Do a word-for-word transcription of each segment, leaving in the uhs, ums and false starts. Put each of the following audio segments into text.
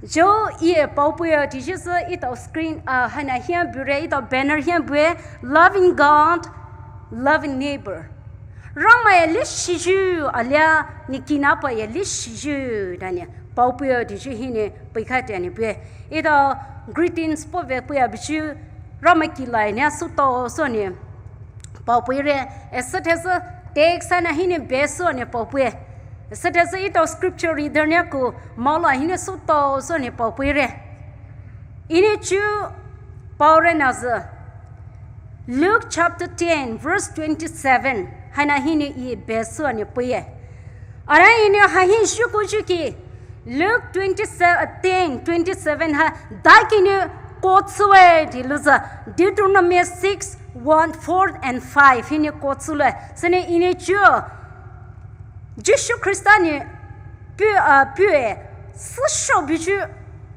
Zhou eye paopei-o tishisü etao screen ah haina hi-a bure, etao banner hi-a bue, Loving God, Loving Neighbor. Ramai-e leshiyu alia ni kinapaye leshiyu tani paopei-o tishisü hinou peikhai tani bue. Etao greetings pove pei-a biyu, Ramai kilai nou soutao sünou paopeire. Esü thaisü text haina hinou be sünou paopei. Esü thaisü etao scripture reader nou ku maola hinou soutao sünou paopeire. Enou chu paore nasü Luke chapter ten, verse twenty-seven haina hinou eye be sünou peiye. Ara enou hahi shuku shuki Luke twenty-seven, ten twenty-seven ha daikinou kotsüwe tilouzü Deuteronomy six, one, four and five hinou kotsüloue. Sünou enou chu Jisu Khrista nou pu ah pu-e süsho biyu,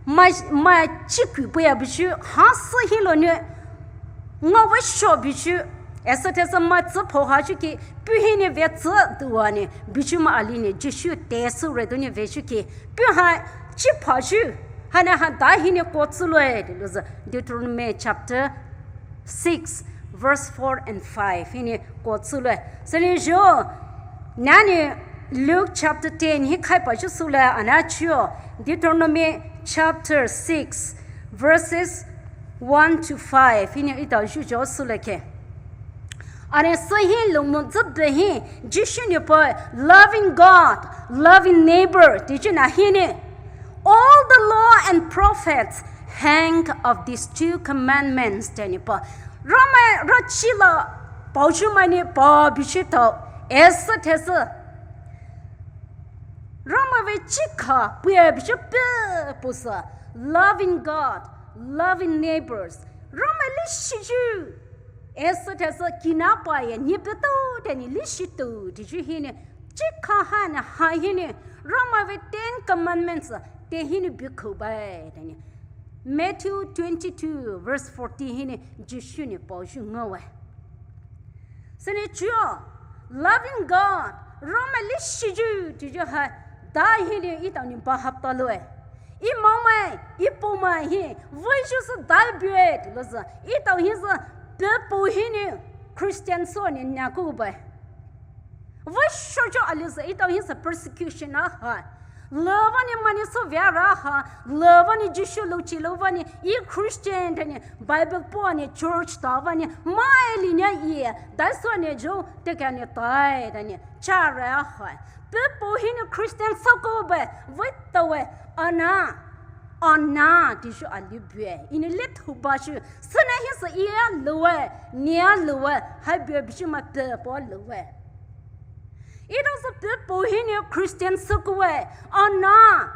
mai mai chiku pei-a biyu, hasü hilonou ngaowe sho biyu. Esü thaisü mai tsü phoha shuki pu hinou vetsü tuwa nou biyu mai ali nou Jisu te sü re donou ve shuki pu ha chipha shu haina ha dai hinou kotsüloue tilouzü Deuteronomy chapter six, verse four and five hinou kotsüloue. Sünou zhou nanou Luke chapter ten hi khaipa zhou süloue, ana chu Deuteronomy chapter six, verses one to five hinou etao zhou zhou süloue ke. Ana sühi lungmo zübe hi Jisu nou paoe, loving God, loving neighbor tishisü na hinou, all the law and prophets hang of these two commandments tani pa. Ramai rachila paoyu mai nou pa biyu tao, esü thaisü Ramai vei chikha pei-a biyu pei posü, loving God, loving neighbors. Ramai leshiyu, esü thaisü kinapaye nou betou tani leshitou tishisü hinou chikha haina ha hinou Ramai vei Ten Commandments te hinou bikhu bae tani Matthew twenty-two verse forty hinou Jisu nou paoyu ngaowe. Sünou chu, loving God, Ramai leshiyu tishisü ha dai hinou etao nou bahap taloue. Emaomai, epoumai hi vei zhou sü dai bue tilouzü etao hisü pepou hinou Christian sünou naku bae. Vei shoyu alisü etao hisü persecution aha, lüvanou mainou sü vea raha, lüvanou Jisu louchelouvanou e Christian tani Bible puanou church tavanou mai linou e dai sünou zhou tekhanou tai tani chara aha, pepou hinou Christian süku bae. Vei taowe, ana ana tishisü ali bue, enou lethou bashu, sünou hisü ea loue, nea loue hai bue biyu mai pepou loue. Etao sü pepou hinou Christian sükuwe, ana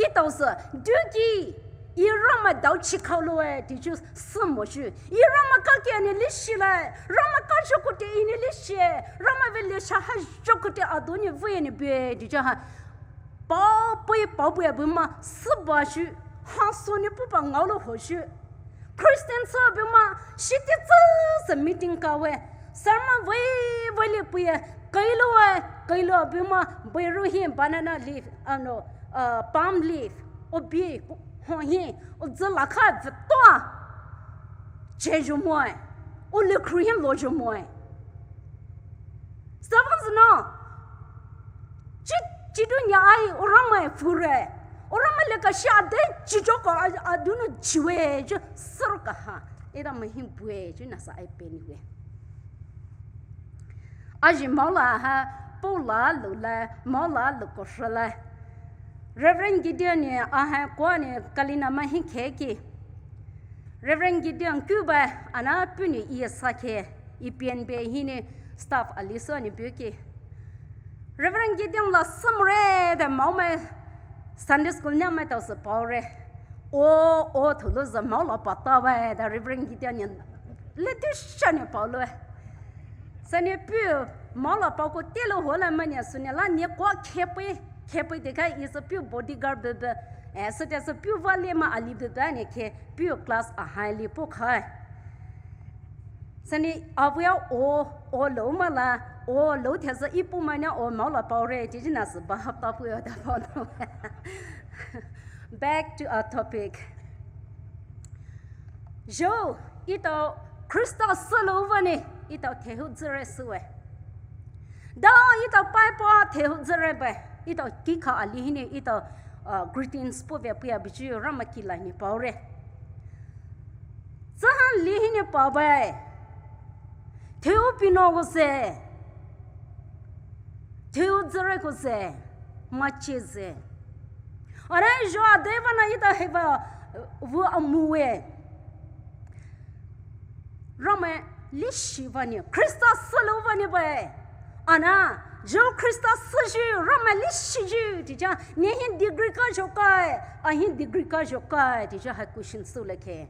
etao sü duki, e Ramai dao chikhao loue tishisü sümoyu, e Ramai kakia nou leshilai, Ramai kazhou koute enou leshie, Ramai vei lesha hazhou koute adonou veinou bue tishisü ha paopei paopei-a bumai sübashu, hasünou pupa ngaolou hoyu, Christian sü bumai shititsü sü meeting kawe, sermon vei veili pei-e, keiloue, keilou bumai beiru hi banana leaf, ano, palm leaf, obi ho hi, ozü lakha vetoua cheyu moe, olikhru hi loyu moe. Sübüa zünou chi, chidu nia ai o Ramai phure, o Ramai leka shi ade chichoko a, adunou chiwe chu sürü kaha, eta mahi bue chu nasa ai peniwe. Aji maola ha, paola loulai, maola loukoshilai. Reverend Gideon nou aha kuanou Kalina mai hi kheki, Reverend Gideon kuba, ana puhnou e sakhe, e pian be hinou staff ali sünou buki, Reverend Gideon la sümre de maomai Sunday school nou maitaosü paore, o, o thoulouzü maola pataowe de Reverend Gideon nou letu shanou paoloue. Sünou puh maola paoko telou hola mainou sünou la nou kua khepei, khepei dekha esü puh bodyguard bebe, e sütesü puh vale mai ali bebe nou khe puh class ahai li pokha. Sünou avei-a o, o lou maila, o lou thesü e puh mainou o maola paore tishisü nasü bahap tapei-o da paonou. Back to our topic. Zho, etao Khrista sülou vanou, etao thaihu züre süwe. Dao etao paipa thaihu züre bae, etao kikha ali hinou, etao, uh, greetings pove puya buyu Ramai kila nou paore. Züha li hinou pabae. Thaihu pino koze. Thaihu züre koze. Mache ze. Ana zho adei vana etao haiva, uh, vu amuwe. Ramai leshi vanou, Khrista sülou vanou bae. Ana, zho Khrista süyu, Ramai leshiyu, ticha, ne hi degree ka zhokai, a hi degree ka zhokai, ticha hai question sülakhe.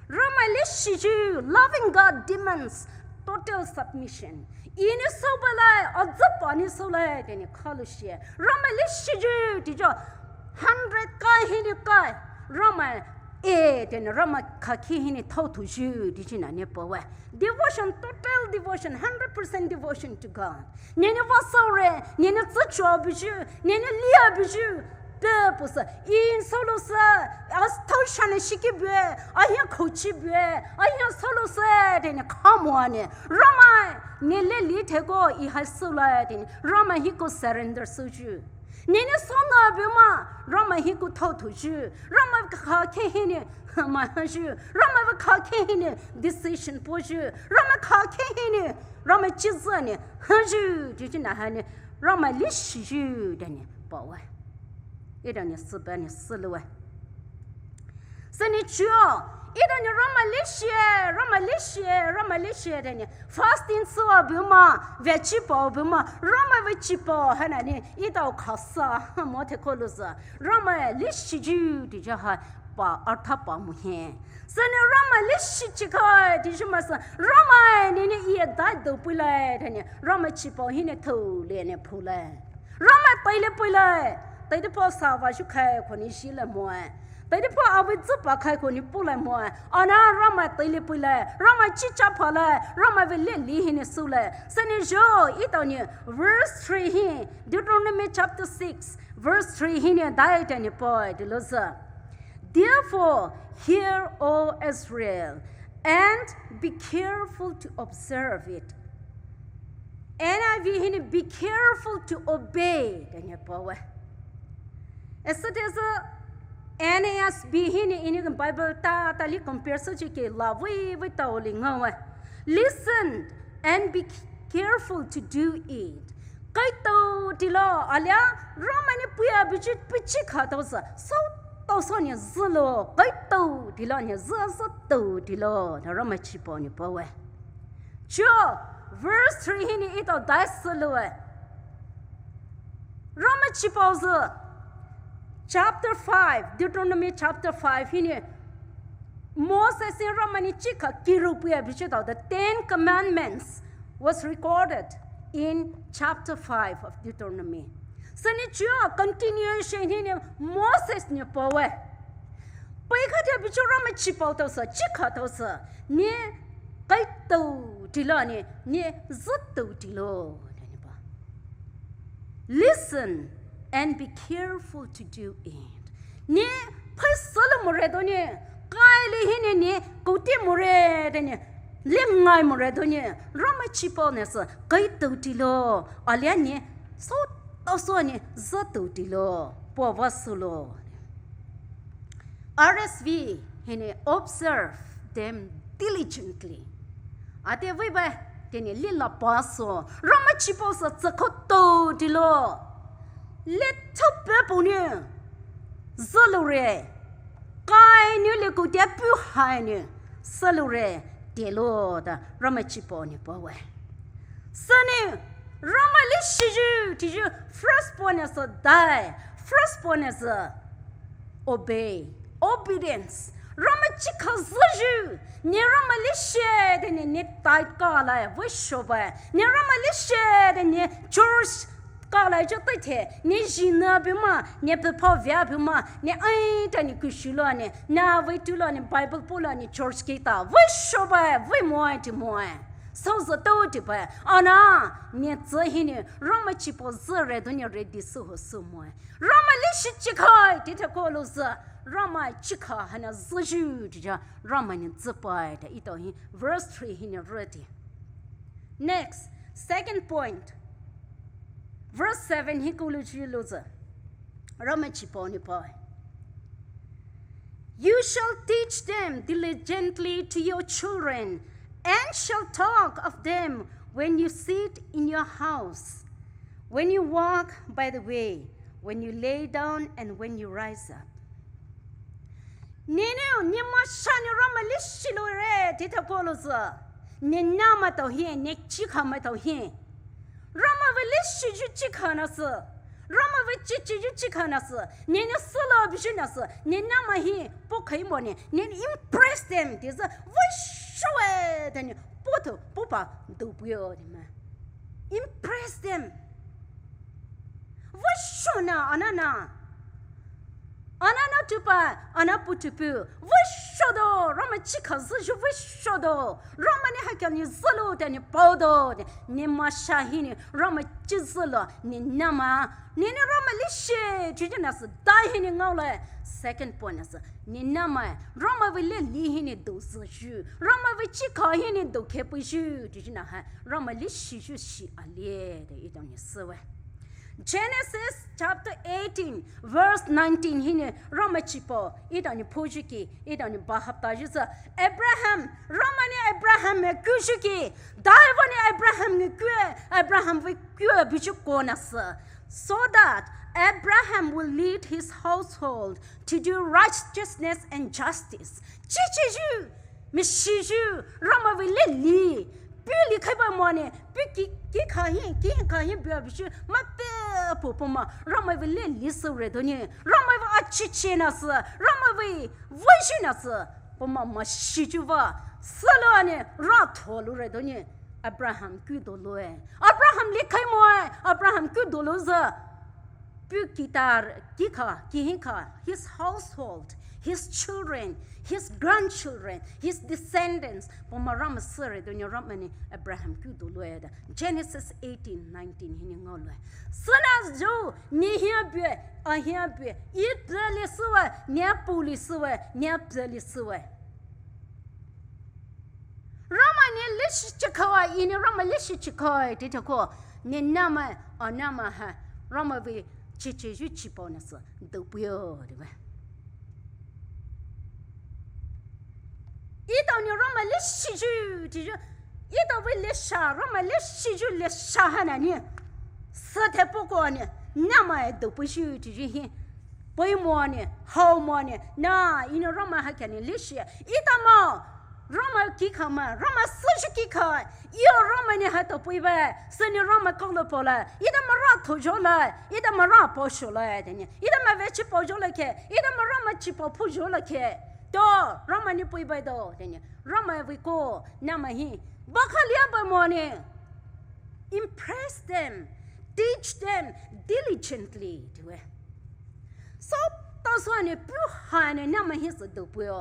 Ramai leshiyu, loving God demands total submission. Enou soubalai, azüpa nou soulai, tenou khalu shie. Ramai leshiyu, ticha, hundred kai hinou kai. Ramai e, tenou Ramai khakhe hinou thaothuyu, ticha na nou pawe. Devotion, total devotion, hundred percent devotion to God. Nenou vasaore, nenou tsüchoa buyu, nenou lia buyu, pe pusa, in soulou sa, as thao shane shiki bue, a hi khouchi bue, a hi soulou sa, tenou khamoa nou. Ramai, ne leli theko, e hai soulai, tenou, Ramai hikou surrender süyu. Nenou souna buma, Ramai hikou thaothuyu. Ramai khakhe hinou, mai hayu. Ramai khakhe hinou, decision poyu. Ramai khakhe hinou, Ramai chizane, hayu, ticha na hanou, Ramai leshiyu, tenou pawe. Etao nou sübanou süloue. Sünou chuo, etao nou Ramai leshie, Ramai leshie, Ramai leshie tenou. Fasting süa buma, veachi pao buma, Ramai veachi pao haina nou, etao khasa, mo theko louzü. Ramai leshiyu, ticha hai, pa, artha pa muhe. Sünou Ramai leshi chikai, ticha masa, Ramai nenou e dai dou puilai, tenou. Ramai chipao hinou thou le nou pulai. Ramai teile puilai, teidei pa sava shukhai khoni shilai moe. Teidei pa avei züpa khai khoni pulai moe. Ana Ramai teile puilai, Ramai chicha phalai, Ramai vei leli hinou soulai. Sünou zho, etao nou, verse three hi, Deuteronomy chapter six, verse three hinou, dai tenou poi, tilouzü. Therefore, hear, O Israel, and be careful to observe it. N I V hinou be careful to obey, tenou pawe. Esü tezü N A S B hinou Enou Bible ta, tali compare süchike la vei vei tao li ngaowe. Listen and be careful to do it. Kaitao tilo, alia, Ramai nou puya buyu puchi kha taosa, soutao sou nou zülo, kaitao tilo nou zü soutao tilo, na Ramai chipao nou pawe. Chuo, verse three hinou etao dai süloue. Ramai chipao sü, chapter five, Deuteronomy chapter five hinou, Moses nou Ramai nou chikha kiroupuya buyu tao, the Ten Commandments was recorded in chapter five of Deuteronomy. Sünou chuo continuation hinou Moses nou pawe. Peikhaithe buyu Ramai chipao taosa, chikha taosa, nou kaitao tilo nou, nou zütao tilo, tenou pa. Listen and be careful to do it. Nou pheisüle more donou, kaile hinou nou koute more donou, lengai more donou, Ramai chipao nou sü kaitao tilo, alia nou soutao sou nou zütao tilo, puo va sülo. R S V hinou observe them diligently. Ate vei ba, tenou lila pa sou, Ramai chipao sü tsükhotao tilo. Lethupe puhnou züloure. Kai nou le koute puhai nou süloure tilo da Ramai chipao nou pawe. Sünou Ramai leshiyu, tiyu first point nou sü dai, first point nou sü obey, obedience. Ramai chikha züyu, nou Ramai leshie tenou nou tai kalai vei shobae. Nou Ramai leshie tenou nou church kalai cho teithe, nou zhina buma, nou pepa vea buma, nou ai tenou kushulo nou, na vei tulo nou Bible polo nou church kita vei shobae, vei moe ti moe. Souzü tou tipe, ana, ne tsü hinou, Ramai chipao züre donou ready sü ho sü moe. Ramai leshi chikhai, tita kolo zü, Ramai chikha haina züyu, tija, Ramai ne züpai, ta etao hi, verse three hinou ready. Next, second point. Verse seven hi kulu chi lozü. Ramai chipao nou pai. You shall teach them diligently to your children, and shall talk of them when you sit in your house, when you walk by the way, when you lay down, and when you rise up. Nenou, ne mashanou Ramai leshi loure, tita kolo zü. Ne nahmaitao hi, ne chikhamaitao hi. Ramai vei leshiyu chikha nasü. Ramai vei chichiyu chikha nasü. Nenou sülo biyu nasü. Ne nahmai hi, pokhai mone. Ne impress them. Tizü, vei shoe, tane, poto, popa, dopuyo, dima. Impress them. Vei shona, anana. Anana tupa, ana putupu. Vei shodo, Ramai chikha züyu vei shodo. Ramai ne haikya ne zülo, tane paodo, ne masha hinou, Ramai chi zülo, ne nahmai. Nenou Ramai leshi, tiji nasü, dai hinou ngaole. Second point nasü, ne nahmai, Ramai vei leli hinou dou züyu. Ramai vei chikha hinou dou khepuyu, tiji nahai, Ramai leshiyu shi alie, de etao nou süwe. Genesis chapter eighteen, verse nineteen hinou Ramai chipao, etao nou phuyu ki, etao nou bahap tayu zü. Abraham, Ramai nou Abraham me kuyu ki, daiva nou Abraham nou kue, Abraham vei kue biyu ko nasü. So that Abraham will lead his household to do righteousness and justice. Chichiyu, mishiyu, Ramai vei leli, pili khaiba mone, pi ki, ki khahi, ki khahi bia biyu, ma pe po po ma, Ramai vei leli süre donou, Ramai vei achichi nasü, Ramai vei veiyu nasü, po ma mashiyu va, sülo ne, ra tho lure donou, Abraham ku doloe. Abraham li khai moe, Abraham ku dolo zü. Pu kitar, kikha, kihinkha, his household, his children, his grandchildren, his descendants. Poma Ramai süre donou Ramai nou Abraham ku doloe da. Genesis eighteen nineteen hinou ngaoloue. Süna zhou, ne hia bue, a hia bue, i pele süwe, ne puli süwe, ne pele süwe. Ramai nou leshi chikhaoe, inou Ramai leshi chikhaoe, tita ko, ne nahmai, a nahmai ha, Ramai vei chichiyu chipao nasü, doupuyo, diwe. Etao nou Ramai leshiyu, tiyu, etao vei lesha, Ramai leshiyu lesha hana nou, süthe poko nou, nahmai doupuyu, tiyu hi. Poi mo nou, hao mo nou, na, inou Ramai hakha nou leshi. Etao mo, Ramai kikha ma, Ramai süyu kikha, iyo Ramai nou hatao poi ba, sünou Ramai kolo pola, etao mo ra thojo la, etao mo ra posho la, tene, etao mo vechi pojo la ke, etao mo Ramai chipao pojo la ke, to, Ramai nou poi ba do, tene, Ramai vei ko, nahmai hi, bakhalia ba mo nou. Impress them, teach them diligently, tiwe. So, tao sou nou pu ha nou nahmai hi sü doupuyo.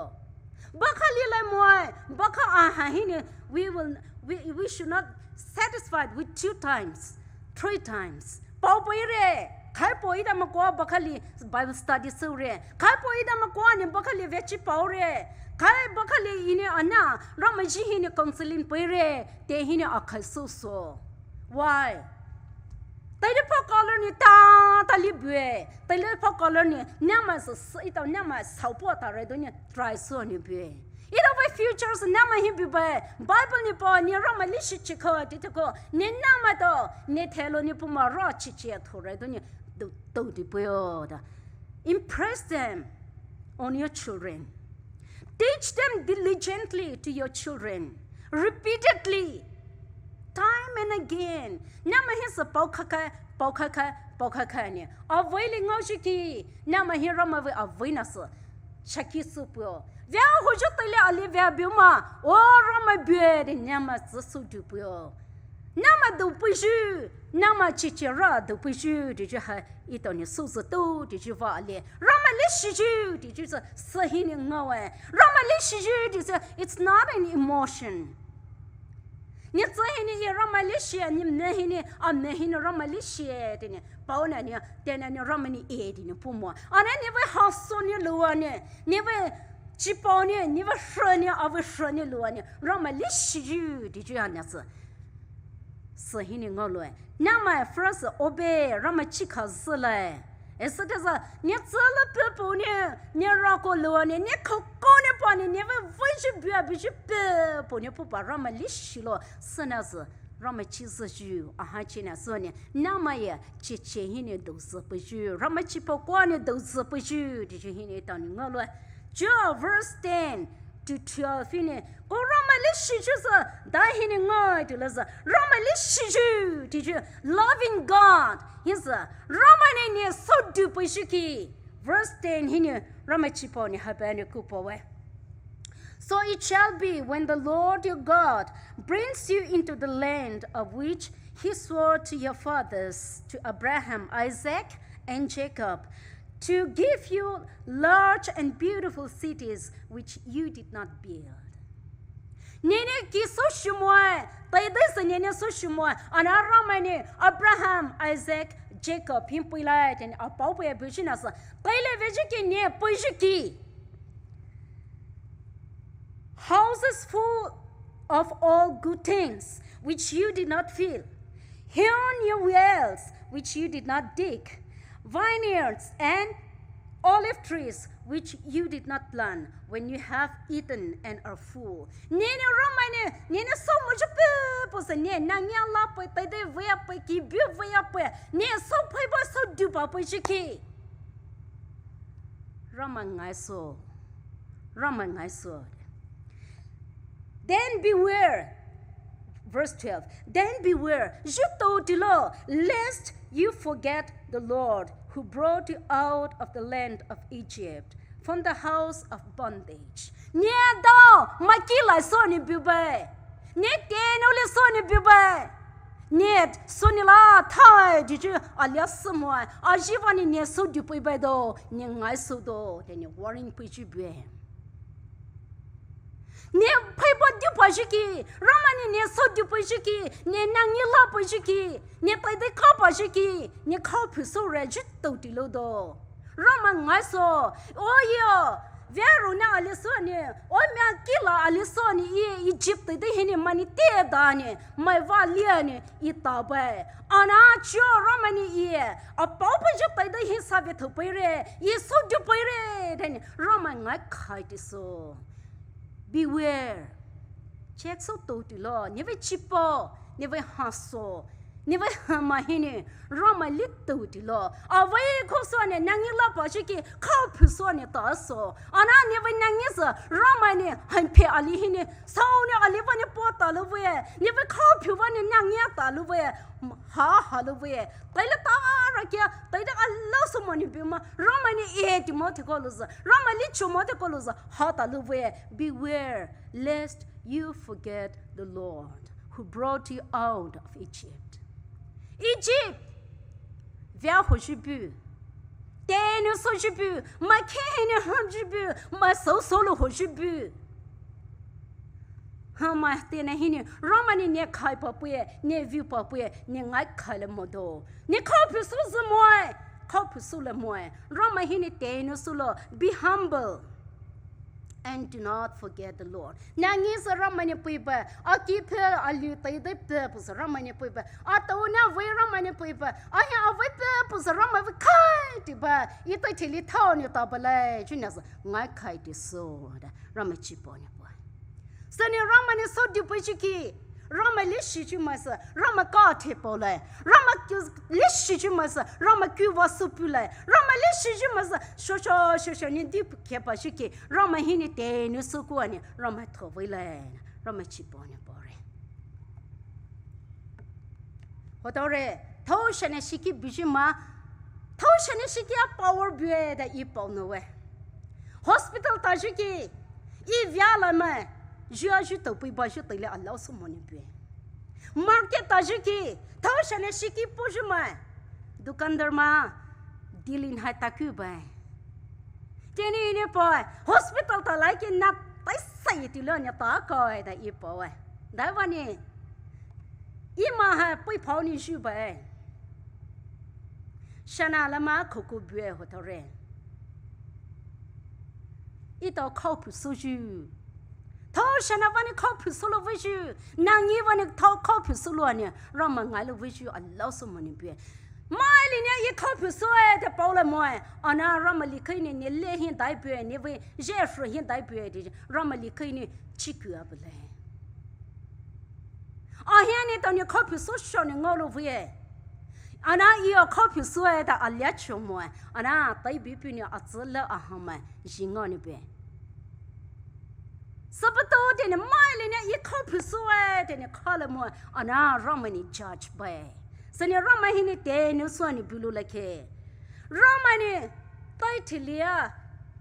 Bakha lilai moe, bakha aha hinou, we will, we, we should not satisfied with two times, three times. Pao poire, khai po etao mo ko bakha li Bible study süre. Khai po etao mo ko nou bakha li vechi paore. Khai bakha li inou ana, Ramai ji hinou counseling poire. Te hinou akhai süsü. Why? Tailai pha color nou ta, tali bue. Tailai pha color nou, nahmai sü, sü etao nahmai sü po tare donou, try sü nou bue. Etao vei future sü nahmai hi bue ba, Bible nou pa, nou Ramai leshi chikha, tita ko, nou nahmai to, nou thelo nou poma ra chichi thore donou, do, do di puyo da. Impress them on your children. Teach them diligently to your children, repeatedly, time and again. Nahmai hi sü pao khakai, pao khakai, pao khakai nou. Avei li ngaoshi ki, nahmai hi Ramai vei avei nasü. Shaki sü puyo. Vea hojo tele ali vea biu ma. O Ramai bue de nahmai sü sü du puyo. Nahmai doupuyu, nahmai chichi ra doupuyu, tiyu ha, etao nou süsü tou, tiyu va le. Ramai leshiyu, tiyu sü, sü hinou ngaoe. Ramai leshiyu, tiyu sü, it's not an emotion. Ne tsü hinou e Ramai leshi, ne me hinou, a me hinou Ramai leshi tea ne. Paona ne, tena ne Ramai ne e tea ne pumoa. Ana nevei haso ne loua ne, nevei chipao ne, nevei hrü ne, avei hrü ne loua ne, Ramai leshiyu teayu ana sü. Sü hinou ngaoloue. Nahmai first obey, Ramai chikha züle. Esü tesa, ne tsüla pepo ne, ne rako loua ne, ne khouko ne pa ne, nevei veiyu bua buyu pepo ne pupa Ramai leshilo, süna sü, Ramai chi züyu, aha china sü ne, nahmai ye, cheche hinou douzü peiyu, Ramai chipao kua ne douzü peiyu, teayu hinou etao nou ngaoloue. Joel verse ten to twelve hinou, ko Ramai leshiyu sü, dai hinou ngai teile sü, Ramai leshiyu, teayu, loving God, hi sü, Ramai ne ne soudu peishuki. Verse ten hinou, Ramai chipao ne haibüa ne kupaowe. So it shall be when the Lord your God brings you into the land of which he swore to your fathers, to Abraham, Isaac, and Jacob, to give you large and beautiful cities which you did not build. Nene ki soushimoe, teidei sü nene soushimoe, ana Ramai ne Abraham, Isaac, Jacob hinou peilai tea ne apao pei buyu na sü, teile veyu ki ne peishuki. Houses full of all good things, which you did not fill, hewn your wells, which you did not dig, vineyards and olive trees, which you did not plant, when you have eaten and are full. Nene Ramai ne, nene soumoyu pepo sü ne, nangia la pei, teidei vea pei, kibu vea pei, ne soupheiba souduba peishuki. Ramai ngaiso. Ramai ngaiso. Then beware. Verse twelve. Then beware, zhutou teilo, lest you forget the Lord who brought you out of the land of Egypt, from the house of bondage. Ne dao, mai ki lai sou ne bubae. Ne tenou le sou ne bubae. Ne sou ne la thai teayu alia sümoe. Ajiva ne ne soudu peibae do, ne ngaiso do, tea ne warning peiyu bue. Ne pheiba duba shuki, Ramai ne ne soudu peishuki, ne nangi la peishuki, ne teidei khapa shuki, ne khaophu soure zhutou teilo do. Ramai ngaiso, o yo, vea rona ali sou ne, o mia kila ali sou ne, e Egypt teidei hinou mai ne te da ne, mai va lia ne, e tabae. Ana chio Ramai ne e, apao peiyu teidei hi sa vethou peire, e soudu peire, tea ne, Ramai ngaikhai teaso. Beware. Check soutou teilo, nevei chipao, nevei haso, nevei hamai hinou, Ramai litou teilo. Avei kho sou ne, nangi la pa shuki, khaophu sou ne taso. Ana nevei nangi sü, Ramai ne, haiphe ali hinou, sou ne ali va ne po talouwe, nevei khaophu va ne nangi talouwe, ha halouwe. Teile tara kia, teile alao sou mo ne buma, Ramai ne e timo te kolo sü, Ramai licho mo te kolo sü, ha talouwe. Beware, lest you forget the Lord who brought you out of Egypt. Egypt, vea hoyu bu. Tenou soyu bu, mai khe hinou hoyu bu, mai sou solo hoyu bu. Hamai tena hinou, Ramai ne ne khaipa pue, ne viupa pue, ne ngaikhai le modo. Ne khaophu sou zü moe, khaophu sou le moe. Ramai hinou tenou soulo, be humble. And do not forget the Lord. Nangi sü Ramai ne peiba, a kiphe a liu teidei pe pu sü Ramai ne peiba, a tao ne vei Ramai ne peiba, a hia a vei pe pu sü Ramai vei khai tiba, e tei thili thao ne tabalai, china sü ngaikhai teaso, da Ramai chipao ne pua. Sü ne Ramai ne soudu peishuki, Ramai leshi chimai sü, Ramai ka the paolai. Ramai ki-, leshi chimai sü, Ramai kiva soupulai. Ramai leshi chimai sü, shosho, shosho, ne di khe pa shuki. Ramai hinou tenou soukua ne, Ramai tho veilai. Ramai chipao ne paore. Hotaore, thao shane shiki buyu ma, thao shane shiki a power bue da e pao noue. Hospital tayu ki, e vea la mai, zhua zhutou peiba zhu teile alao sou mo ne bue. Market tayu ki, thao shane shiki poyu mai, dukandar ma, dilin hai taku bai. Teni ne poi, hospital talai ki na taisai teile ne takoe da e paoe. Daiva ne, Ih mai hai peiphao nou zhu bae. Shana lama khouko bue hotaore. Etao khaophu souyu. Thao shana vanou khaophu soulou veiyu. Nangngiyu vanou thao khaophu soulou nou Ramai ngaolou veiyu alaosou moa nou bue. Mai ali nou ih khaophu soue tea paolai moe. Ana Ramai likhei nou nou le hi dai bue, nou vei zhe fru hi dai bue tea Ramai likhei nou chikua bulai. Ahi nou etao nou khaophu souyu nou ngaolou vei. Ana ih khaophu soue tea alia chou moe. Ana taibi puhnou atsüle ahamai zhi ngao nou bue. Süpatou teanou mai ali nou ih khaophu soue teanou khalai moe. Ana Ramai nou judge bae. Sünou Ramai hinou teanou soua nou buloulai khe. Ramai nou tai thilia,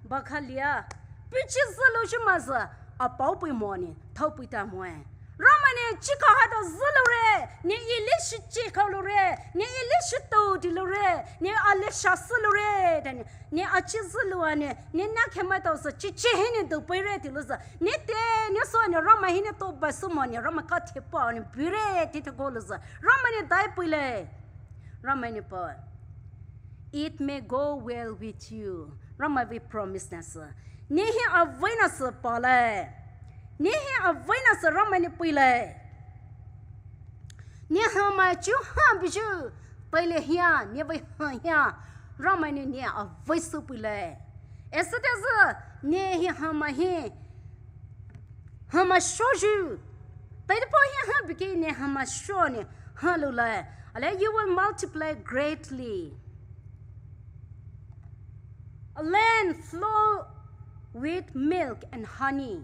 bakhalia, puh chi zülouyuma sü, apao pei moa nou thaopei ta moe. Ramai nou chikha haitao züloure, nou ih leshi chikha loure, nou ih leshi tou tiloure, nou aleshi süloure, teanou, nou achi züloua nou, nou nakhemaitao sü chichi hinou doupeire tilouzü, nou teanou soua nou Ramai hinou toubasü moa nou Ramai kathepa nou buire tea thakolouzü, Ramai nou dai peilai. Ramai nou paoe. It may go well with you. Ramai vei promise nasü. Nehi avei nasü palai. Nehi avei nasü Ramai nou peilai. Ne hamai chu ha buyu. Peile hia, ne vei ha hia. Ramai nou ne avei sou peilai. Esütao sü, nehi hamai hi hamai shoyu. Taideipao hi ha buki ne hamai sho nou haloulai. Ale, you will multiply greatly. A land flow with milk and honey.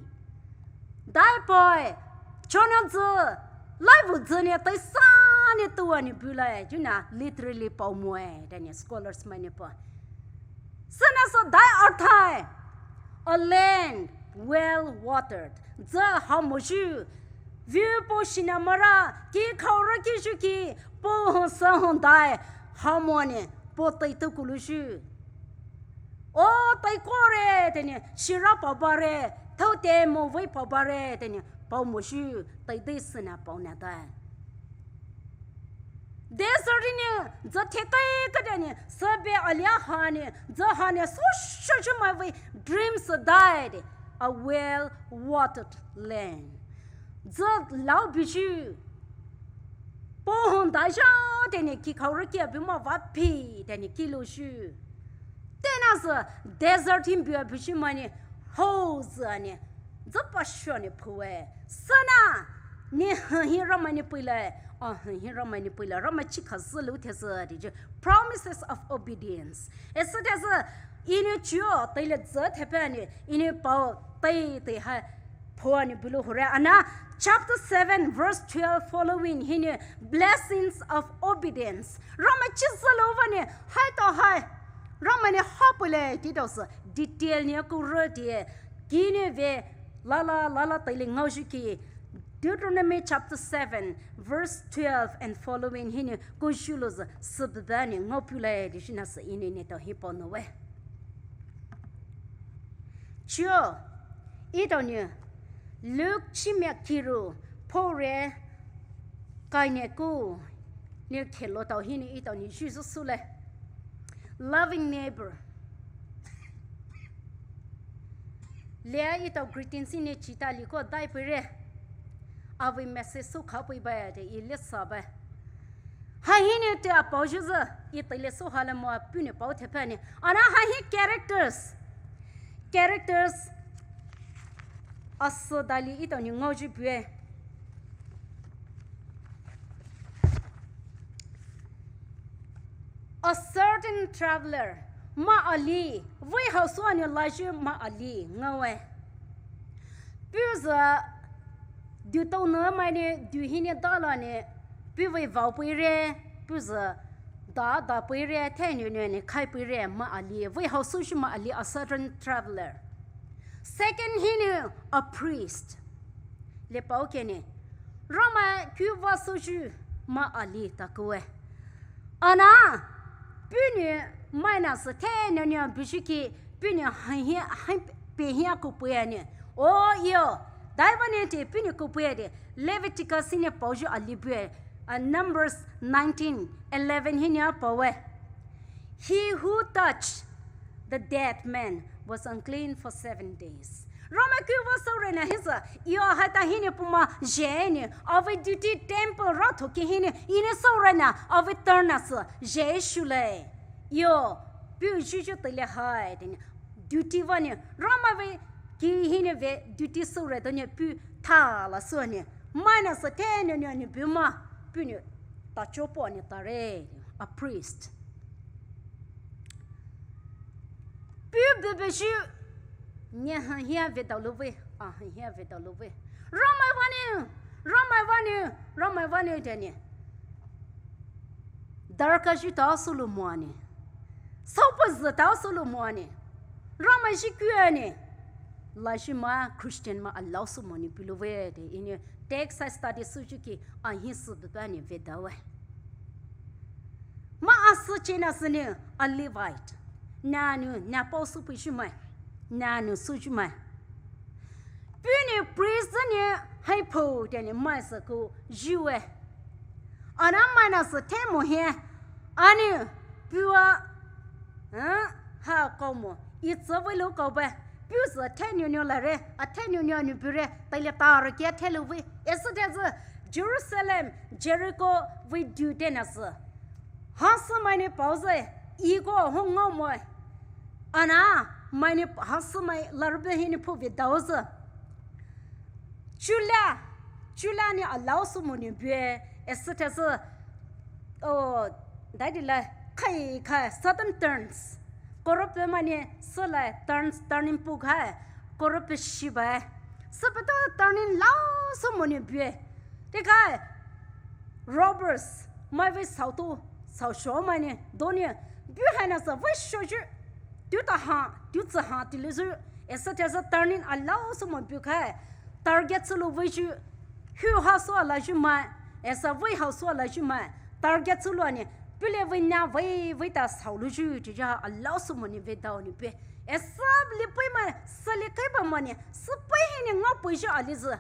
Daipaoe, chona dzü, laivu dzü nou taisa nou toua nou bulai. Yu nou literally paomoe teanou scholars mai nou paoe. Süna sü dai arthae, a land well watered. Dzü hamoyu, viu po shina mara, ki khaora ki zhuki, po hon sa hon dai, hamoa nou, po tai tou koulouyu. O tai kore teanou, shira pabare, thao te mo vei pabare teanou, paomoyu, taide süna paona dai. Desert hinou, dzü thekai kateanou, sübü alia hanou, dzü hanou, soushoyu mai vei dreams died, a well watered land. Dzü lao buyu, po hon daizha teanou, ki khaora ki abu mai vapi teanou, kilouyu. Teanou sü desert hinou bua buyu mai nou, hou dzü nou, dzü pasho nou phoe. Süna, ne hahi Ramai nou peilai, ahahi Ramai nou peilai, Ramai chikha zülou thesü tea yu, promises of obedience. Esütao sü, Enou chuo, teile dzü thepa nou, Enou pao, tei tei hai, phoa nou bulou houre. Ana, chapter seven, verse twelve following hinou, blessings of obedience. Ramai chi zülouva nou, haitao hai, Ramai nou ha peilai teitao sü, detail nou koure tea, kinou ve, lala, lala teile ngaoyu ki, Deuteronomy chapter seven, verse twelve and following hinou, koyu louzü, sübübü nou ngaopeilai tea sünasü Enou neletao hi paonoue. Chuo, etao nou, Luke chimia kiru, phoure, kaine ku, nou kheloutao hinou etao nou zhuzü soulai. Loving neighbor. Lea etao greetings hinou chita liko dai peire. Avei message sou kha pei bae tea E lesa bae. Haihinou tea paoyu sü, E teile sou hala moa puhnou pao thepa nou. Ana haihi characters. Characters. Asü dali etao nou ngaoyu bue. A certain traveler, mai ali, vei haosoua nou laiyu mai ali ngaoe. Puhzü, dutao nou mai nou, du hinou dala nou, puhvei vao peire, puhzü, da da peire, thainou nou nou khai peire, mai ali, vei haosou shu mai ali, a certain traveler. Second hinou, a priest. Lepao kene, Ramai kuva soushu mai ali takoue. Ana, puhnou mai nasü thainou nou buyu ki, puhnou hai hai pehia koupei nou. O yo, daiva nou tea puhnou koupei tea, Leviticus hinou paoyu ali bue, uh, Numbers nineteen eleven hinou paowe. He who touched the dead man was unclean for seven days. Ramai kuva soure na hisü, io haita hinou puhmai zhie nou, avei duty temple rathoki hinou, enou soure na, avei turn na sü, zhie shulai. Io, puh zhuyu teile hai, tenou, duty vanou, Ramai vei, ki hinou vei, duty soure donou puh thala sünou, mai na sü tenou nou nou puhmai, puhnou, tachopo nou tare, a priest. Puh bebezhu, ne ha hia vedao louwe, a ha hia vedao louwe. Ramai vanou, Ramai vanou, Ramai vanou tenou. Darkha zhu tao sülou moa nou. Soupozü tao sülou moa nou. Ramai zhi kua nou. Laizhi mai Christian mai alao sü moa nou pulouwe de. Enou text hai study süzhuki a hi sü bebüa nou vedaowe. Mai asü chena sünou a Levite. Nanou, napao sü pei zhumai. Nanou süzhumai. Puhnou priest nou hai pou tenou mai sü kou zhuwe. Ana mai na sü te moa hie. Anou, puh a, eh, ha kou moa. Itsü vei lou kou ba. Puh sü tenou nou lare, a tenou nou nou pure, teile tare kia telouwe. Esü tesü Jerusalem, Jericho vei du tena sü. Hasü mai nou paozü, iko hong ngao moe. Ana, mai nou hasü mai larbe hinou pou vedao sü. Chula, chula nou alao sü moa nou bue, esü tesü, oh, daidi la, kai kai, sudden turns. Korope mai nou, sü la turns, turning pou kai, korope shibai. Süpeito turning lao sü moa nou bue. Te kai, robbers, mai vei saotu, saosho mai nou, donou, bu hai na sü vei shoyu, tu ta ha, tu tsü ha, tu le zü, esü tesü turning alao sü moa bu kai, target sülou vei zhu, hu ha sü ala zhumai, esü vei ha sü ala zhumai, target sülou nou, pule vei na vei, vei ta saolou zhu, zhuyu alao sü moa nou vedao nou pe, esü li pei mai, sü li kai ba mai nou, sü pei hinou ngao pei zhu ali zü,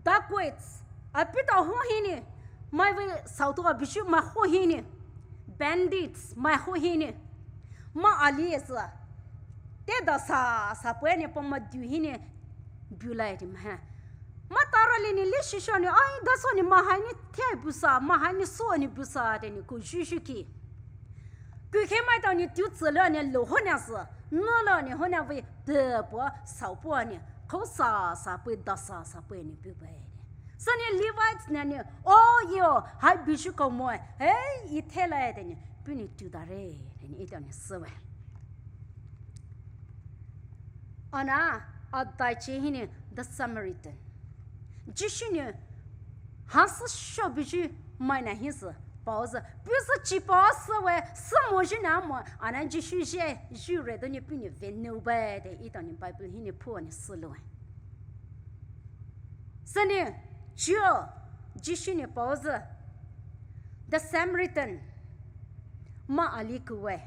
dacoits, a puh ta ho hinou, mai vei saotu a bu zhu mai ho hinou, bandits, mai ho hinou, mai ali zü, te dasa, sa pei nou pa mai du hinou, bu lai di mai. Mai tara li nou leshi sho nou, ai, dasa nou mai hai nou te bu sa, mai hai nou so nou bu sa, tenou kou zhuzhuki. Kukhemai tao nou tu tsü le nou lou ho na sü, nou le nou ho na vei, te pua, sao pua nou, kou sa, sa pei, dasa, sa pei nou bu bai. Sü nou Levites nou nou, oh, io, hai bu zhu kou moe, eh, i te lai tenou, puhnou tu tare, tenou, etao nou süwe. Ana, a daichi hinou, the Samaritan. Jisu nou, hasü sho bu zhu mai na hisü, paozü, puhsü chi paosü we, sü moa zhu na moa, ana Jisu zhe, zhu re donou puhnou ve nou bai de, etao nou Bible hinou puh nou süloue. Sü nou, chuo, Jisu nou paozü, the Samaritan, mai ali kuwe.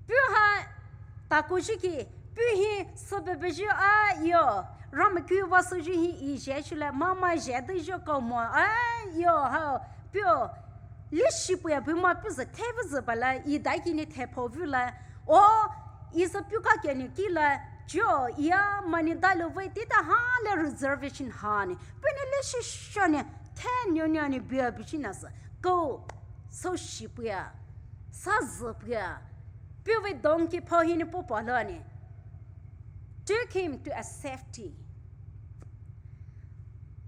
Puh hai, takou zhuki, puh hi, sü bebe zhu a io, Ramai kuva sü zhu hi i zhe shulai, mai mai zhe de zhu kou moa a io, ha, puh, leshi puya puh mai puhsü te vuzü bala, i dai kinou te pou vula, o, i sü puh ka kinou kila, chuo, ia, mai nou dailou vei, tita ha le reservation ha nou, puhnou leshi sho nou, te nou nou nou bia bu zhu na sü, kou, sü shi puya, sü zü puya, puh vei donkey pou hinou pou palo nou, took him to a safety.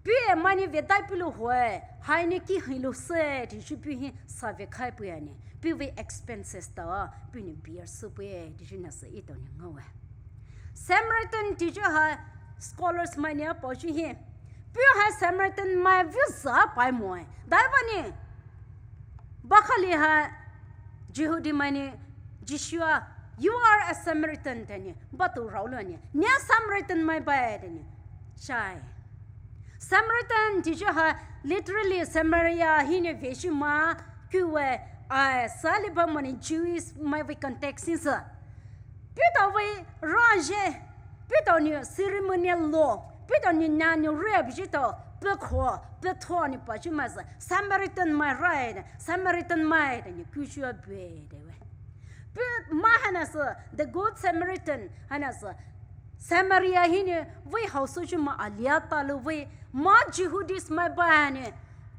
Puhye mai nou ve dai pulo hoe, hai nou ki hilou se, teizhi puh hi sa ve khai puya nou, puh vei expenses ta, puhnou bear sü puye, teizhi na sü etao nou ngaowe. Samaritan teizhi hai scholars mai nou pao zhu hi, puh hai Samaritan mai vuzü pai moe, daiva nou, Bakali hai Jihudimai nou Jisu a, "You are a Samaritan," tenou, batou raolo nou, "Ne Samaritan mai bae," tenou. Chai. Samaritan teizhi hai literally Samaria hinou veishu mai, kuwe, ai, saliba mai nou Jewish mai vei context hinou sü. Puletao vei raje, puletao nou ceremonial law, puletao nou nanou re abijitao, pekho, petho ni pa chi mai sü, Samaritan mai rai, Samaritan mai, tani kuchu a bue, de we. Pe ma hana sü, the Good Samaritan, hana sü, Samaria hinou, vei hausu chi ma alia talu vei, ma Jihudis mai ba ni,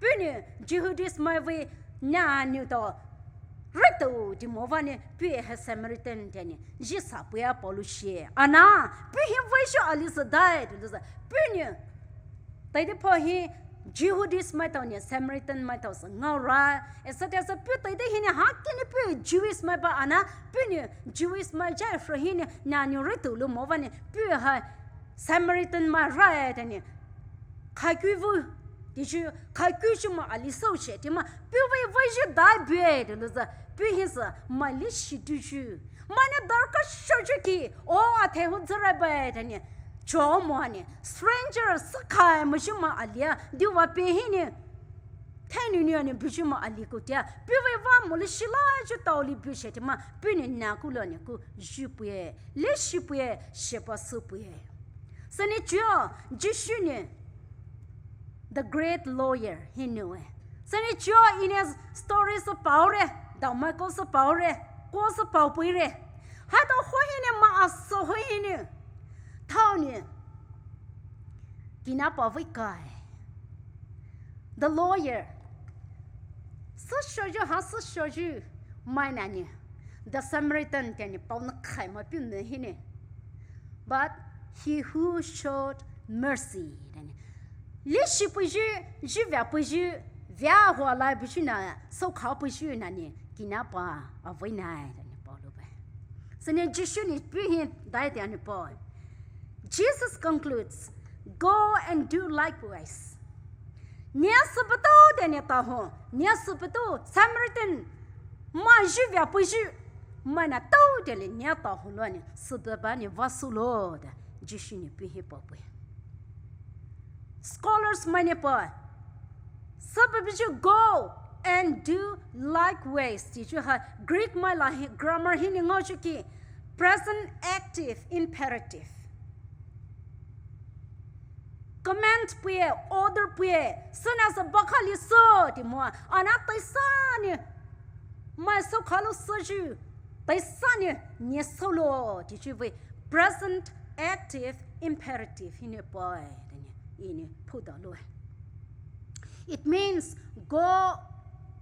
puni Jihudis mai vei, na ni to, retu di mo va ni, pu he Samaritan tani, ji sa pu ya palu shi. Ana, pu hi vei shu ali sü dai, tu sü, puni, taide pho hi, Jihudis mai tau ni, Samaritan mai tau sü, ngau ra, et cetera sü, pu taide hi ni, ha ki ni pu Jewish mai ba ana, puni, Jewish mai jai fro hi ni, na ni retu lu mo va ni, pu ha, Samaritan mai rai tani, khai kui vu, di chu, khai kui chu ma ali sau she, ti ma, pu vei vei ji dai bue, de lu sü, pu hi sü, ma li shi du chu, ma ni darkha sho chu ki, o, a the hu zara ba, tani, cho mo ni, stranger, sü khai mo chu ma alia, di wa pe hi ni, the ni ni ani bu chu ma ali ku tia, pu vei va mo li shi la chu tau li bu she, ti ma, pu ni na ku lo ni ku, ju pu ye, li shi pu ye, she pa su pu ye. Sani chuo, Jisu ni, the great lawyer, hinou e. Sani chuo ini story sü pao re, dao mai ko sü pao re, ko sü pao pui re. Hai to ho hi ni ma a so ho hi ni. Thao ni. Kina pa vei kai. The lawyer. Sü shoyu ha sü shoyu. Mai na ni. The Samaritan tani pao na khai ma pu me hi ni. But he who showed mercy, tani. Li shi pu ju, ju via pu ju, via hua lai pu ju na, so kha pu ju na ni, kina pa, a vei na, tani pa lu ba. Sani Jisu ni pu hi dai tani pa. Jesus concludes, go and do likewise. Nia süpato tani ta ho, nia süpato Samaritan, ma ju via pu ju, ma na to tani nia ta ho lo ni, süpa ba ni va su lo da, Jisu ni pu hi pa pu. Scholars mai ni pa, süpa pu ju go and do likewise, ti chu ha Greek mai la hi, grammar hi ni ngau chu ki, present active imperative. Command pu ye, order pu ye, sü na sü ba kha li sü, ti mo, ana tai sa ni, mai sü kha lo sü ju, tai sa ni, ni sü lo, ti chu vei, present active imperative, hi ni pa, ti ni, i ni, pu da lo. It means go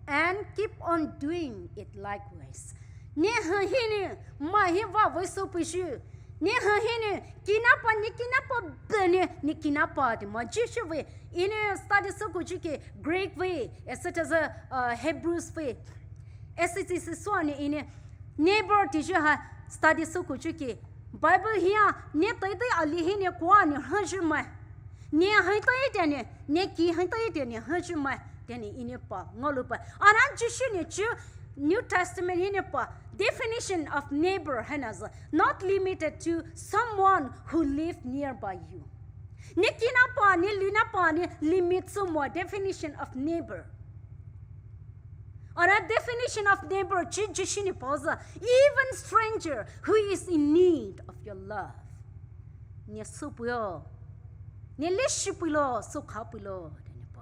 and keep on doing it likewise. Ni ha hi ni, ma hi va vei sü pu ju, ni ha hi ni, kina pa, ni kina pa, be ni, ni kina pa, ti ma Jisu vei, i ni study sü ku chu ki Greek vei, et cetera, uh, Hebrews vei, S C C so ni i ni, neighbor ti ju ha study sü ku chu ki, Bible hi a, ni tai tai a li hi ni kwa ni ha ju mai. Ni hai tai tani, ni ki hai tai tani ha ju mai. Tani i ni pa, ngau lu pa. Ana Jisu ni chu New Testament hi ni pa, definition of neighbor, hana sü, not limited to someone who live nearby you. Ni kina pa, ni lina pa, ni limit sü mo, definition of neighbor. Ana definition of neighbor, chi Jisu ni pa sü, even stranger who is in need of your love. Ni sü pu yo, ni li shi pu lo, sü kha pu lo, tani pa.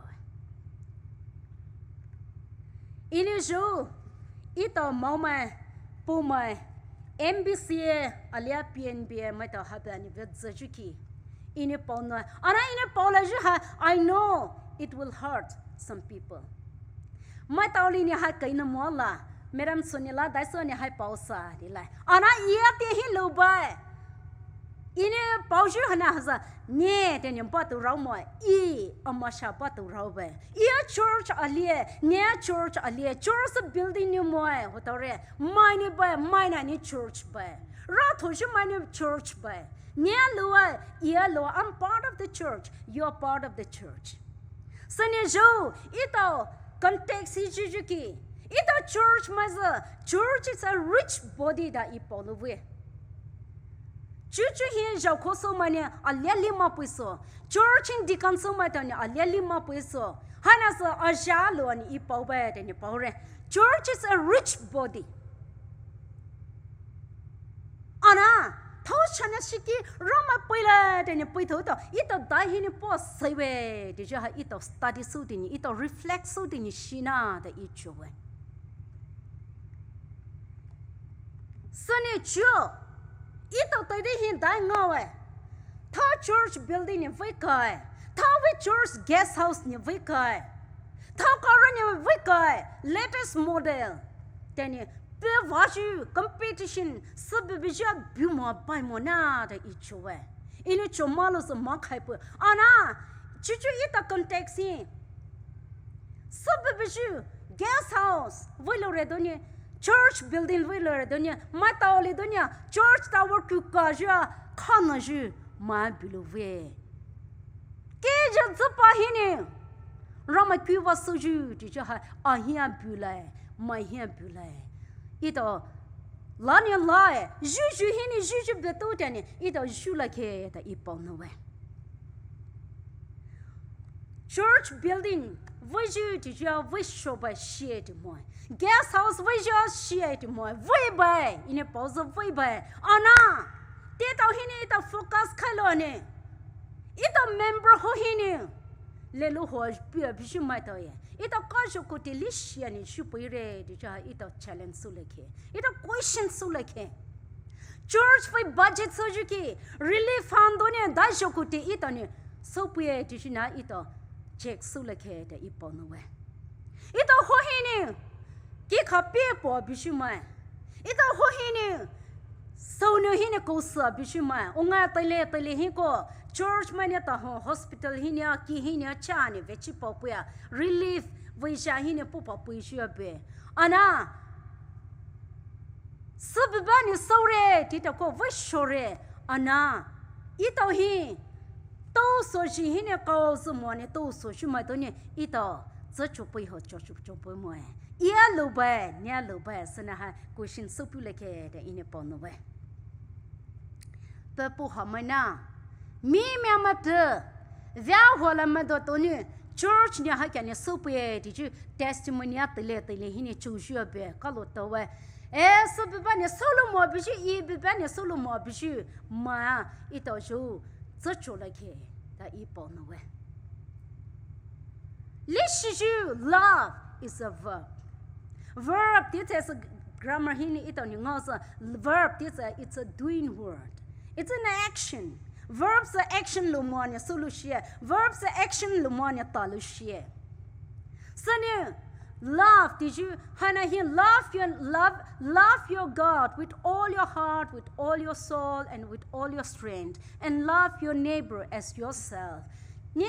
I ni ju, i to mau mai, pu mai, M B C A, alia P N B A, mai to ha ba ni ve zü ju ki. I ni pao no, ana i ni pao la ju ha, I know it will hurt some people. Mai tao li ni ha kai na mo la, Madam Suni la, dai sü ni hai pao sa, di lai. Ana i a ti hi lo bai. I ni pao ju hana ha sü, ni tani ba tu rao mo, i a ma sha ba tu rao bai. I a church a li, ni a church a li, church building ni mo, ho tao re, mai ni bai, mai na ni church bai. Ra tho ju mai ni church bai. Ni a lo a, i a lo, I'm part of the church, you are part of the church. Sani ju, i to context hi ju ju ki. I to church mai sü, church is a rich body da i pao lu vei. Chuchu hi zhao kho sü mai ni alia li ma pui sü. Church in deacon sü mai tani alia li ma pui sü. Hana sü a zha lo ni i pao bai tani pao re. Church is a rich body. Ana, thao Church haina shiki Ramai peilai tea nou peitao tou, etao dai hinou puh seiwe, teacher ha etao study sou tea nou, etao reflect sou tea nou shina tea I chouwe. Sünou chuo, etao teidei hi dai ngaowe. Thao church building nou vei kai, thao vei church guest house nou vei kai, thao kara nou vei kai, latest model. Tea nou, pei vayu competition, sübübüyu bumo baimo na tea I chouwe. Enou chou malo sü ma khaipu. Ana, chuchu etao context hi. Sübübüyu guest house veloure donou, church building veloure donou, maitao le donou, church tower kukayua, khanayu, mai bulouwe. Keja züpa hinou, Ramai kuva souyu, teacher ha, ahia bulai, maihia bulai. Etao, lanou lai, yuyu hinou, yuyu betou tea nou, etao yulakhe tea I paonou we. Church building, veiyu teacher, veishoba shie tea moe. Guest house veiyu shie tea moe. Veibaie, enou paosa veibaie. Ana, teitao hinou etao focus khailo nou, etao member ho hinou, lelou ho pia buyu maitaoye. Etao kazhou koute leshi nou shupeire, teacher ha etao challenge soulakhe. Etao question soulakhe. Church vei budget souyu ki, relief fund donou daizhou koute etao nou soupeie, teacher na etao check soulakhe tea I paonou we. Etao ho hinou, kikha pei po buyu mai. Etao ho hinou, sounou hinou kousü buyu mai. Onga teile teile hiko, church mainou taho, hospital hinou, ki hinou, chanou veachi paopeia, relief veisha hinou puh paopei shuya bue. Ana, sübübünou soure, teitako veishore, ana, etao hi, tousoyu hinou kaozü monou tousoyu maitao nou, etao, tsüchoupei ho chochou choupei moe. Ea loubaie, nea loubaie, süna ha question soupulakhe tea enou paonou we. Pei puh ha maina, mi mia maitao, vea hola maitao tou nou, church nou ha kia nou soupeie, teacher testimony a teile teile hinou chouyu bue, kalo taowe. E, sübübünou soulou mo buyu, e, bebünou soulou mo buyu, ma, etaoyu, tsüchoulakhe tea I paonou we. Leshiyu, love is a verb. Verb teitei sü grammar hinou etao nou ngaosü, verb teitei it's a doing word. It's an action. Verb sü action lou moa nou soulou shie. Verb sü action lou moa nou talou shie. Sünou, love teayu, haina hi love your, love, love your God with all your heart, with all your soul, and with all your strength, and love your neighbor as yourself. Ne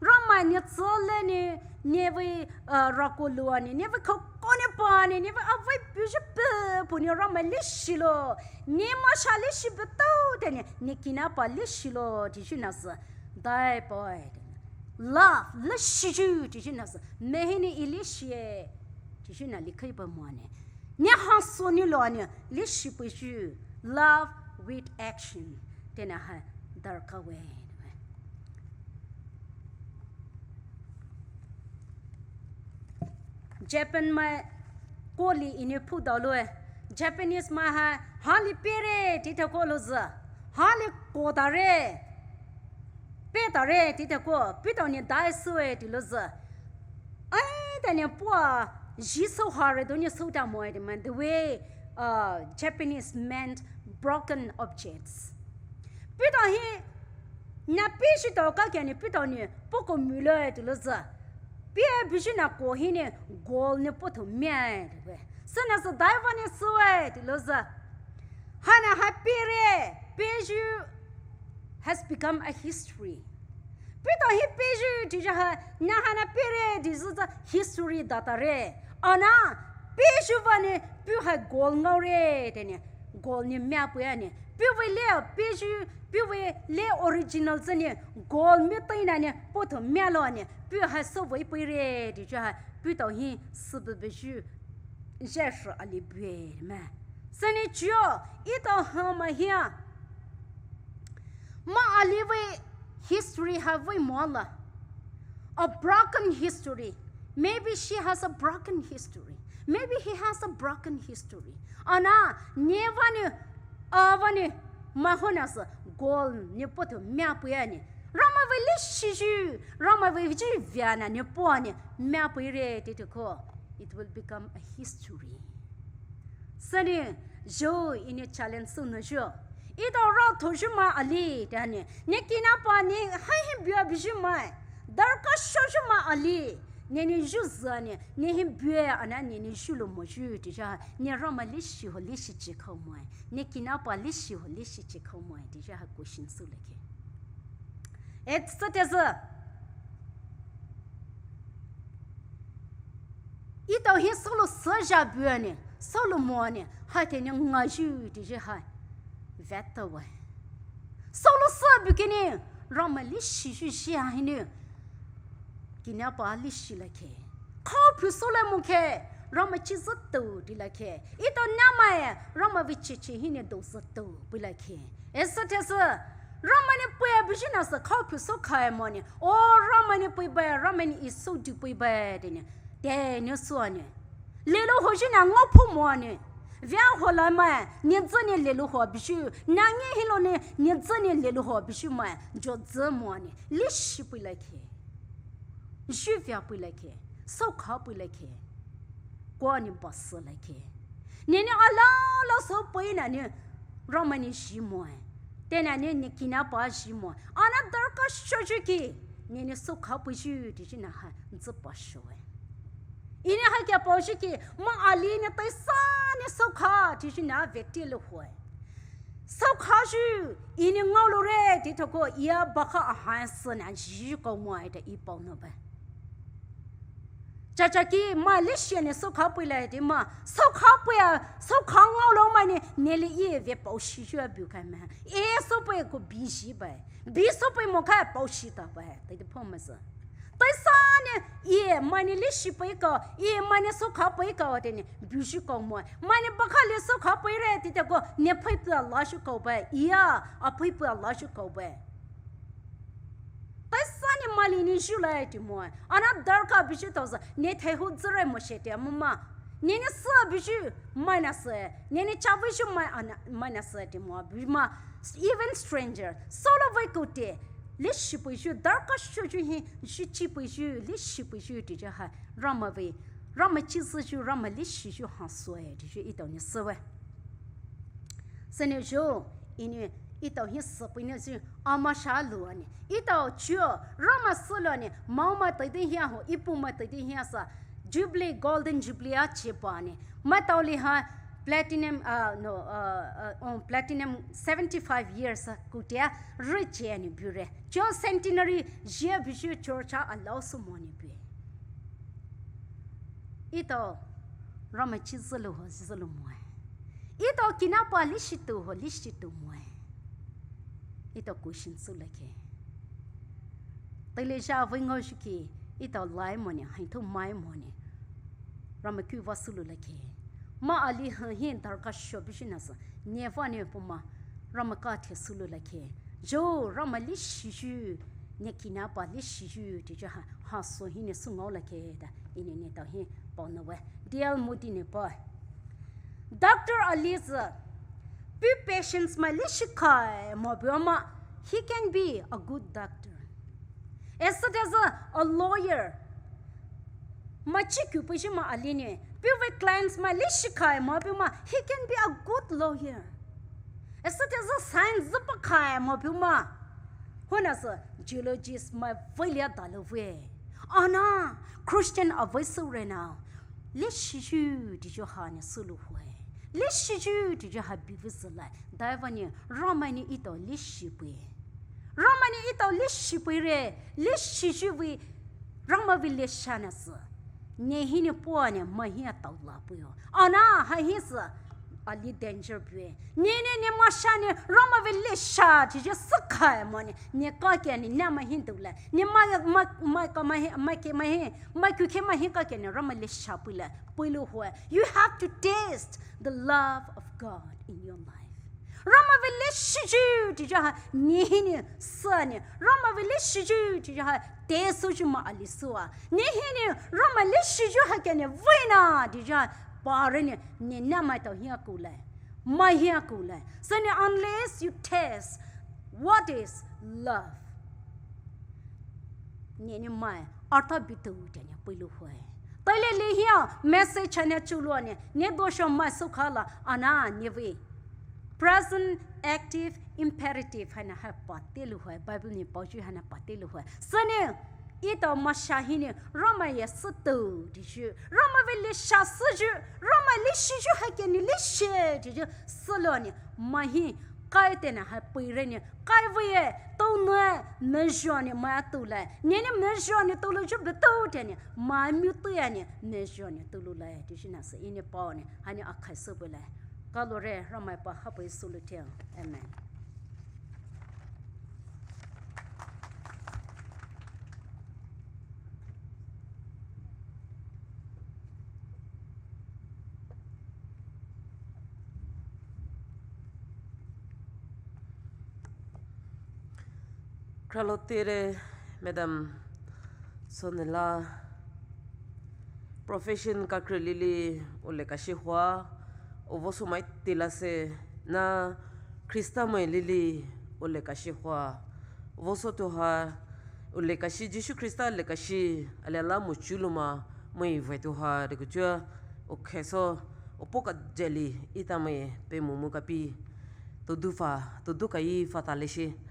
Ramai ne tsüle ne, nevei, uh, rakolua ne, nevei khouko ne pa ne, nevei avei buyu pei puh ne Ramai leshilo, ne masha leshi betou tea ne, ne kinapa leshilo, teayu nasü, dai poi. Love, leshiyu, teayu nasü, me hinou e leshie, teayu na likhei pa moa ne. Ne haso ne lo ne, leshi peiyu, love with action, tea na ha darkha we. Japan mai koli enou phudaoloue. Japanese mai ha, hali peire, teitei kolouzü. Hali kotare, peitare, teitei ko, puletao nou dai soue, teilouzü. Ai, tea nou pua, zhi souhare donou souta moe tea mai, the way, uh, Japanese mend broken objects. Puletao hi, na peiyu tao kakia nou puletao nou, puko muloue teilouzü. Pei buyu na ko hinou, gold nou puhtou miae tea we. Süna sü daiva nou soue teilouzü. Haina ha peire, peiyu has become a history. Puletao hi peiyu teayu ha, na haina peire teayu sü history datare. Ana, peiyu vanou, pei hai gold ngaore tea nou, gold nou miapeia nou. Pei vei le, peiyu, pei vei le original tsü nou, gold mi teina nou, puhtou mialo nou, pei hai süvei peire teayu ha, puletao hi sübübüyu, zhesü ali bue ma. Sünou chuo, etao ha mai hia. Ma ali vei history ha vei moa la. A broken history. Maybe she has a broken history. Maybe he has a broken history. Ana, ne vanou, a vanou, Mai honasü gold nou puotou mia pei ani. Ramai vei leshi sü, Ramai vei ji via na nou puo ani mia peire teitei ko. It will become a history. Sünou, zhou Enou challenge sü nou zhou. Etao rao thou zhou mai ali, teanou. Ne kinapa ne hai hi bua buyu mai. Darkha sho zhou mai ali. Ne ne zhou zü ne, ne hi bua ana ne ne zhou lou mo zhou teitei ha. Ne Ramai leshi ho leshi chi khou moe. Ne kinapa leshi ho leshi chi khou moe teitei ha question sü leke. Etsü tezü. Etao hi soulou sü zha bua ne, soulou mo ne, ha te ne nga zhou teitei ha. Vetawe. Soulou sü bu kini, Ramai leshi zhou zhia hinou. Kinapa leshi lake. Khou phu soulai mo ke, Ramai chi zütou di lake. Etao namai, Ramai vei chichi hinou dou zütou pei lake. Etsü tezü, Ramai nou pei buyu nasü khou phu sou kha mo ne. O Ramai nou pei ba, Ramai nou i sou du pei ba teanou. Teanou sü ne. Lelou ho zhou na ngao phu mo ne. Via ho la mai, ne zü ne lelou ho buyu. Na nge hilou ne, ne zü ne lelou ho buyu mai. Zhou zü mo ne. Leshi pei lake. Zhou via pei lake. Sou kha pei lake. Kua ne ba sü lake. Ne ne ala la sou pei na ne. Ramai nou zhi moe. Tena ne ne kinapa zhi moe. Ana darkha sho zhou ki. Ne ne sou kha pei zhou teitei na ha zü pa shoe. Enou ha kia pao zhou ki, mai ali ne teisa ne sou kha teitei na veti lou hoe. Sou kha zhou, Enou ngaoloure teitei ko, ia bakha ahai sü na zhi kou moe te i pao nou ba. Chacha ki mai leshi ne sou kha pei la di mai, sou kha pei a, sou kha ngaolou mai ne, ne li i ve pao shi zhou a bu kai ma. E sou pei ko bi zhi ba. Bi sou pei mo kai pao shi ta ba. Teitei pao ma sü. Teisa ne, i mai ne leshi pei ka, i mai ne sou kha pei ka teanou, bu zhou kou moe. Mai ne bakha li sou kha peire teitei ko, ne pei pei a la zhou kou ba. Ia, a pei pei a la zhou kou ba. Teisa ne mai li ne zhou lai ti moe. Ana darkha buyu tao sü, ne thai hu züre mo she te mo ma. Ne ne sü buyu mai na sü, ne ne cha buyu mai ana, mai na sü ti mo. Bu ma, even stranger. Soulou vei kou te, leshi pei zhou, darkha sho zhou hi, zhou chi pei zhou, leshi pei zhou teitei ha. Ramai vei, Ramai chi zü zhou, Ramai leshi zhou ha soe, teitei etao nou sü we. Sünou zhou, Enou, etao hi sü pei nou zhou, ama sha lou ani. Etao chuo, Ramai sü lou ani, mao mai teitei hia ho, ipu mai teitei hia sü, Jubilee, Golden Jubilee a chi pa ani. Mai tao li ha, platinum, uh, no, uh, uh, on platinum seventy-five years, uh, kutia, ri chi ani bure. Chuo centenary, zhia buyu church a alao sü mo ni bue. Etao, Ramai chi zülou ho zülou moe. Etao kinapa leshi tou ho leshi tou moe. Etao question sü lake. Teile zha vei ngao zhou ki, etao lai mo ne, haithou mai mo ne. Ramai ku va sü lou lake. Mai ali ha hi darkha sho buyu nasü, ne va ne pu ma, Ramai ka the sü lou lake. Zhou, Ramai leshi zhou, ne kinapa leshi zhou, teitei ha, ha sü hinou sü ngao lake ta, Enou nou tao hi pao nou we. D L Moody nou pa. Doctor ali sü, puh patients mai leshi khae mo bu mai, he can be a good doctor. Etsü tezü a lawyer. Mai chi ku pei zhou mai ali nou, puh vei clients mai leshi khae mo bu mai, he can be a good lawyer. Etsü tezü science züpa khae mo bu mai. Honasü geologist mai vei lia dalou vei. Ana, Christian avei sü re na. Leshi zhou teitei ha nou sü lou hoe. Leshi zhou teitei ha bi vei sü lai. Daiva nou, Ramai nou etao leshi pei. Ramai nou etao leshi peire, leshi zhou vei, Ramai vei lesha nasü. Ne hinou puo nou mai hi a tao la pei o. Ana, ha hi sü, ali danger bue. Ne ne ne mai sha nou, Ramai vei lesha, teitei sü khae mo nou, ne ka ke nou, na mai hi dou la. Ne mai, mai, mai ka mai hi, mai ke mai hi, mai ku ke mai hi ka ke nou, Ramai lesha pei la, pei lou hoe. You have to taste the love of God in your life. Ramai vei leshi zhou teitei ha, ne hinou sü nou, Ramai vei leshi zhou teitei ha, te sü zhou mai ali sü a. Ne hinou, Ramai leshi zhou ha ke nou, vei na, teitei ha, pare nou, ne na mai tao hi a ku la. Mai hi a ku le. Süni unless you test what is love, nenou mai artha bitao teanou peilouhoe. Teile lei hi a message haina chuloua ne, ne dosho mai sükha la ana nevei. Present active imperative haina hai pa teilouhoe, Bible nou paoyu haina pa teilouhoe. Süni etao maisha hinou Ramai ye sütao teayu, Ramai vei leshi süyu, Ramai leshi yu hakinou leshi teayu. Süloua ne mai hi kai teanou hai peire ne kai vei e, taonou e, mezhua nou mai a tao le, nenou mezhua nou taolouyu butao teanou mai miyu tao anou mezhua nou taolou le teayu. Nasü Enou paonou hanou akhai sübüle. Kaloure, Ramai pa hapai soulou thai. Amen. Khralo tere, madam, Sonela, profession kakri lili ulekashihua, uvoso mai tila se na Khrista mai lili ulekashihua, uvoso tuha ulekashi Jisu Khrista lekashi alala muchuluma mai vetuha dekuchua ukheso upoka jeli itamai pemumu kapi tudufa tudukai fata leshi.